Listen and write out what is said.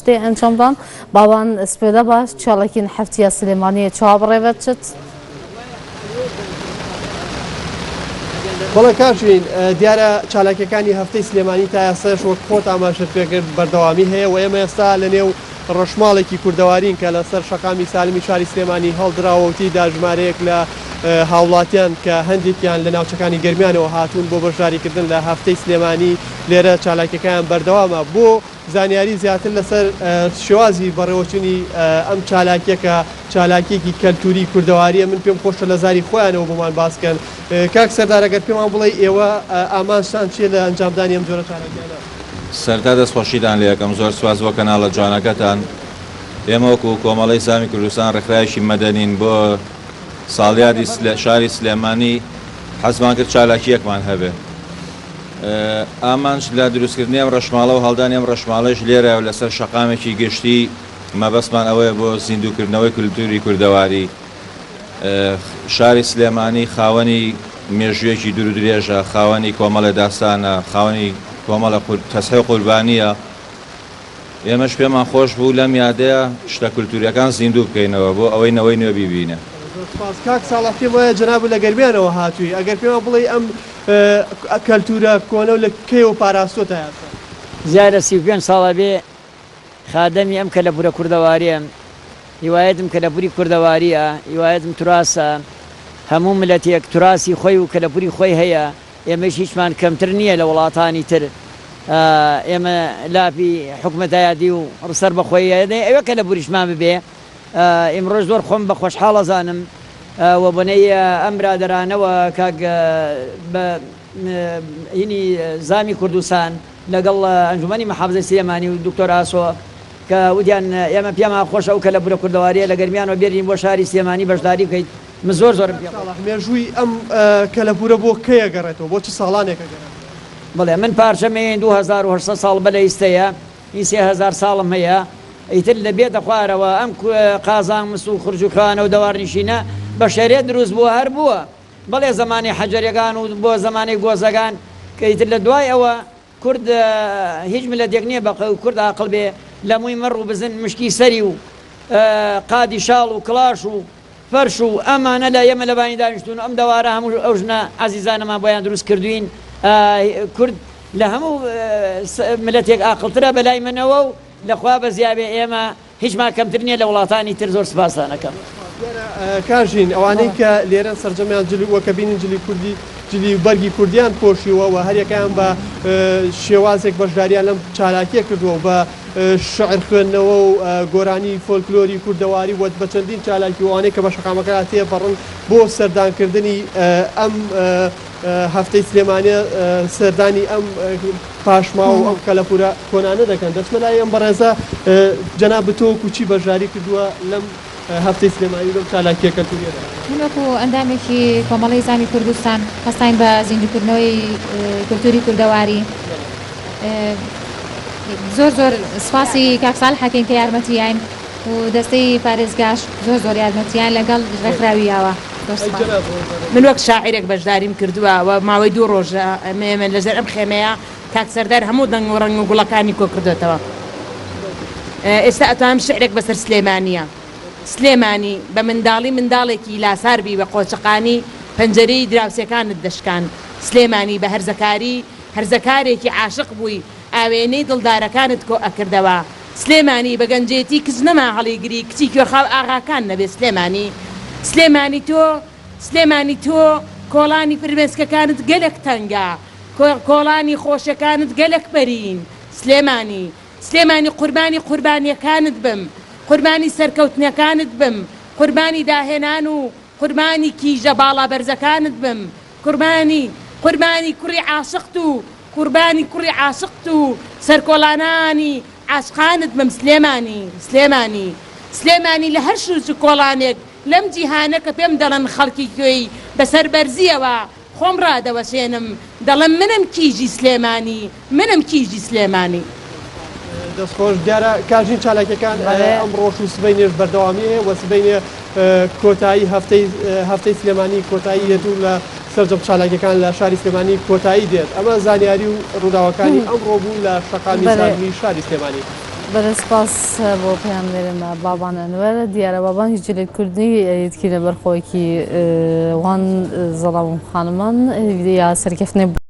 تێ ئەنجامدان باوان سپێدە باش چالاکین هەفتیا سلێمانیە چاوا بەڕێوەچت؟ بەڵێ کاک ژین، دیارە چالاکیەکانی هەفتەی سلێمانی تا ئێستاش وەک خۆت ئاماژەت پێکرد بەردەوامی هەیە و ئێمە ئێستا لە نێو ڕەشماڵێکی کوردەوارین کە لەسەر شەقامی سالمی شاری سلێمانی هەڵدراوە و تێیدا ژمارەیەک لە هاوڵاتیان کە هەندێکیان لە ناوچەکانی گەرمیانەوە هاتوون بۆ بەشداریکردن لە هەفتەی سلێمانی لێرە چالاکیەکەیان بەردەوامە بۆ زانیاری زیاتر لەسەر شێوازی بەڕێوەچوونی ئەم چالاکیە کە چالاکیەکی کەلتوری کوردەواریە من پێم خۆشە لە زاری خۆیانەوە بۆمان باس کەن. کاک سەردار ئەگەر پێمان بڵێی ئێوە ئامانجتان چیە لە ئەنجامدانی ئەم جۆرە چالاکیانە؟ سەرەتا دەستخۆشیتان لێ ئەکەم زۆر سوپاس بۆ کەناڵە جوانەکەتان. ئێمە وەکو کۆمەڵەی زامی کوردستان ڕێکخراوێکی مەدەنین بۆ ساڵیادی شاری سلێمانی حەزمان کرد چالاکییەکمان هەبێ. ئامانج لە دروستکردنی ئەم ڕەشماڵە و هەڵدانی ئەم ڕەشماڵەیش لێرە و لەسەر شەقامێکی گشتی مەبەستمان ئەوەیە بۆ زیندووکردنەوەی کولتووری کوردەواری. شاری سلێمانی خاوەنی مێژوویەکی دوور و درێژە، خاوەنی کۆمەڵێ داستانە، خاوەنی کۆمەڵێ تەزحیە و قوربانییە. ئێمەش پێمان خۆش بوو لەم یادەیا شتە کولتوورییەکان زیندوو بکەینەوە بۆ ئەوەی نەوەی نوێ بیبینێ. زۆر سوپاس کاک ساڵح، پێم وایە جەنابت لە گەرمیانەوە هاتووی، ئەگەر پێمان بڵێی ئەم کەلتوورە کۆنەو لە کەیەوە پاراستووە تا ئێستا؟ زیاد لە 35 ساڵ ئەبێ خادەمی ئەم کەلەپوورە کوردەواریەم، هیوایەتم کەلەپووری کوردەواریە، هیوایەتم توراسە، هەموو ملەتێک توراسی خۆی و کەلەپووری خۆی هەیە، ئێمەیش هیچمان کەمتر نییە لە وڵاتانی تر، ئێمە لافی حکومەتایەتی و سەربەخۆیی ئەوێ کەلەپووریشمان ببێ، ئیمڕۆش زۆر خۆم بە خۆشحاڵ ئەزانم وە بۆنەی ئەم برادەرانەوە کاک بە هینی زامی کوردستان لەگەڵ ئەنجومەنی محافزەی سلێمانی و دکتۆر ئاسۆ کە وتیان ئێمە پێمان خۆشە ئەو کەلەپورە کوردەواریە لە گەرمیانەوە بێرین بۆ شاری سلێمانی بەشداری بکەیت من زۆر زۆرم پێ ساڵح مێژووی ئەم کەلەپورە بۆ کەی ئەگەڕێتەوە بۆ چ ساڵانێک ئەگەڕێتەوە؟ بەڵێ من پارچە مێین 2800 ساڵ بەلە ئیستەیە ئی 3000 ساڵم هەیە ئیتر لە بێتە خوارەوە ئەم قازانگ مس و خرج و خوانە و دەوارنشینە بە شەرێ دروست بووە هەر بووە بەڵێ زەمانی حەجەرەکان و بۆ زەمانی گۆزەکان کە ئیتر لە دوای ئەوە کورد هیچ ملەتێک نییە بە کورد ئاقڵ بێ لە مووی مەڕ و بزن مشکی سەری و قادی شاڵ و کڵاش و فەرش و ئەمانە لە ئێمە لە بانی دانیشتوون و ئەم دەوارە هەموو ئەو ژنە عەزیزانەمان بۆیان دروست کردووین کورد لە هەموو ملەتێک ئاقڵترە بەلای منەوە و لە خوا بەزیابێ ئێمە هیچمان کەمتر نییە لە وڵاتانی تر زۆر سپاستان ئەکەم. دیارە کاک ژین ئەوانەی کە لێرەن سەرجەمیان جل وەکە بینین جلی کوردی جلی و بەرگی کوردیان پۆشیوە و هەریەکەیان بە شێوازێک بەشداریان لەم چالاکیە کردووە و بە شعر خوێندنەوە و گۆرانی فۆلکلۆری کوردەواری و بە چەندین چالاکی و ئەوانەی کە بە شەقامەکەدا تێپەڕن بۆ سەردانکردنی ئەم هەفتەی سلێمانیە سەردانی ئەم پاشماوە و ئەم کەلەپوورە کۆنانە دەکەن. دەچمە لای ئەم بەڕێزە، جەنابت تۆ وەکو چی بەشداری کردووە لەم هەفتەی سلێمانی و لەم چالاکییە کەلتوورییەدا؟ من وەکو ئەندامێکی کۆمەڵەی زامی کوردستان هەستاین بە زیندووکردنەوەی کولتووری کوردەواری. زۆر زۆر سپاسی کاک ساڵح ئەکەین کە یارمەتی یاین و دەستەی پارێزگاش زۆر زۆر یارمەتیان لەگەڵ ڕێکخراوی یاوە. زۆر سپاس. من وەک شاعیرێک بەشداریم کردووە و ماوەی دوو ڕۆژە ئێمە لەژێر ئەم خێمەیە کاک سەردار هەموو دەنگ و ڕەنگ و گوڵەکانی کۆ کردۆتەوە. ئێستا ئەتوانم شیعرێک بەسەر سلێمانییە. سلێمانی، بە منداڵی منداڵێکی لاسار بی بە قۆچەقانی پەنجەرەی دراوسێکانت دەشکاند. سلێمانی، بە هەرزەکاری هەرزەکارێکی عاشق بووی ئاوێنەی دڵدارەکانت کۆ ئەکردەوە. سلێمانی، بە گەنجێتی کچ نەما هەڵیگری کچی کوێخاو ئاغاکان نەبێ سلێمانی. سلێمانی تۆ سلێمانی تۆ کۆڵانی فرمێسکەکانت گەلەک تەنگە کۆڵانی خۆشیەکانت گەلەک بەرین سلێمانی سلێمانی قوربانی قوربانیەکانت بم قوربانی سەرکەوتنەکانت بم قوربانی داهێنان و قوربانی کیژە باڵا بەرزەکانت بم قوربانی قوربانی کوڕی عاشقت و قوربانی کوڕی عاشقت و سەرکۆڵانانی عاشقانت بم سلێمانی سلێمانی سلێمانی لە هەر شوچ و کۆڵانێک لەم جیهانە کە پێم دەڵێن خەڵکی کوێی بە سەربەرزیەوە خۆم ڕادەوەشێنم دەڵێم منم کیژی سلێمانی منم کیژی سلێمانی. دەست خۆش دیارە کاژین چالاکیەکان ئەمڕۆش و سبەینێش بەردەوامی هەیە و سبەینێ کۆتایی هەفتەی هەفتەی سلێمانی کۆتایی دێت و لە سەرجەم چالاکیەکان لە شاری سلێمانی کۆتایی دێت ئەمە زانیاری و ڕووداوەکانی ئەمڕۆ بوو لە شەقامی سالمی شاری سلێمانی. بەرە سپاس بۆ پەیامنێرێ مە بابان ئەنوەر. دیارە بابان هیچ جلێ کوردی یتکینە بەر خۆیکی وان زەڵام و خانمان یا سەرکەفتنێ.